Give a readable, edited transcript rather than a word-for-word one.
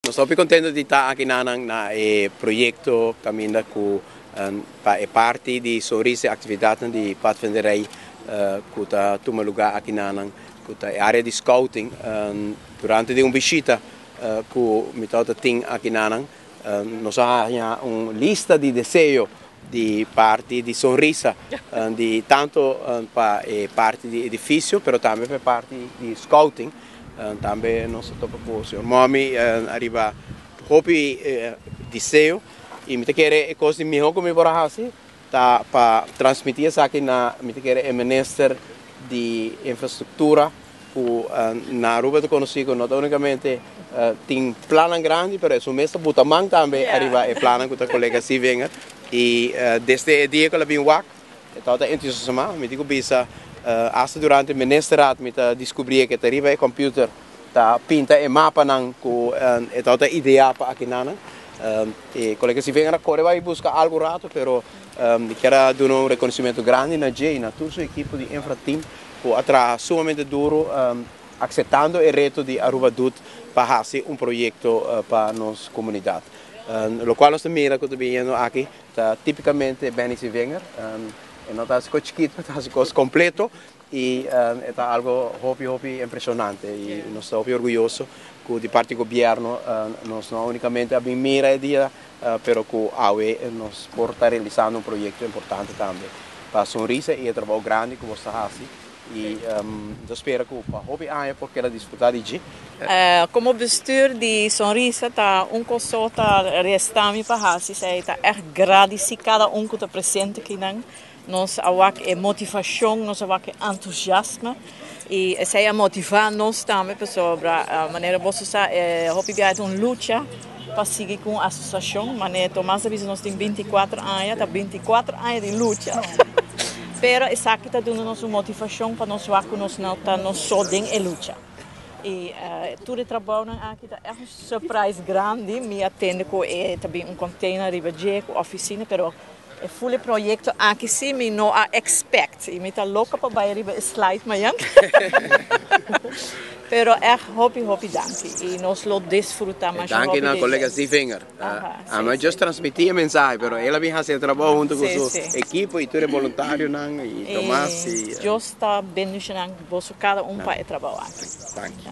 Nos ta hopi contento di ta aki nan na e proyecto caminda cu pa e parti di Sonrisa, actividadnan di padvinderij cu ta tuma lugar aki nan, cu ta e area di scouting. Durante di un bishita cu mi tabata tin aki nan, nos a haya un lista di deseo di parti di Sonrisa, di tanto pa e parti di edificio, pero tambe pa e parti di scouting. Tambe nos a topa cu señor Momi ariba hopi deseo y mi ta kere e cos di miho cu mi por a haci ta pa transmiti esaki na, mi ta kere, e minister di infrastructura, cu na Aruba ta conoci cu no ta unicamente tin plannan grandi, pero esun mes ta buta man tambe ariba e plannan, cu ta colega Sievinger. Y desde e dia cu el a bin wak, e tabata entusiasma. Mi tin cu bisa, hasta durante ministerraad mi ta descubri cu ta riba e computer ta pinta e mapanan cu e tabata idea pa aki nan. E colega Sievinger a core bay busca algo rato, pero mi kier duna un reconocimento grandi na dje y na tur su ekipo di Infra Team cu a traha sumamente duro, aceptando e reto di Aruba Doet pa haci un proyecto pa nos comunidad. Locual nos ta mira cu ta biniendo aki ta tipicamente Benny Sievinger. E no ta haci chikito, ta haci cos completo y ta algo hopi hopi impresionante y nos ta hopi orguyoso cu di parti gobierno nos no unicamente a bin mira e dia, pero cu awe nos por ta realisando un proyecto importante tambe pa Sonrisa y e trabou grandi cu bo ta haci y mi spera cu pa hopi aña por keda disfruta di dje. Como bestuur di Sonrisa, ta un cos ta resta mi pa haci, ta echt gradici cada un cu ta presente aki nan. Nos a wak e motivacion, nos a wak e entusiasmo y esey a motiva nos tambe pasobra, manera bo sa, hopi biaha un lucha pa sigui cu asociacion. Manera Tomas a bisa, nos tin 24 aña, ta 24 aña di lucha. Pero esaki ta duna nos un motivacion pa nos wak nos no ta nos so den e lucha. Y tur e trabou aki ta echt un surprise grandi. Mi a tende cu e tambe un container riba dje, cu oficina, pero e full proyecto aki si mi no a expect. Y mi ta loco pa bay riba slide mañan. Pero echt hopi hopi danki. Y nos lo disfruta mas. Danki na colega Sievinger. Ami just transmiti e mensahe, pero el a bin haci e trabou hunto cu su ekipo y tur voluntario nan y Tomas. Y Dios ta bendiciona boso cada un pa e trabou aki. Danki.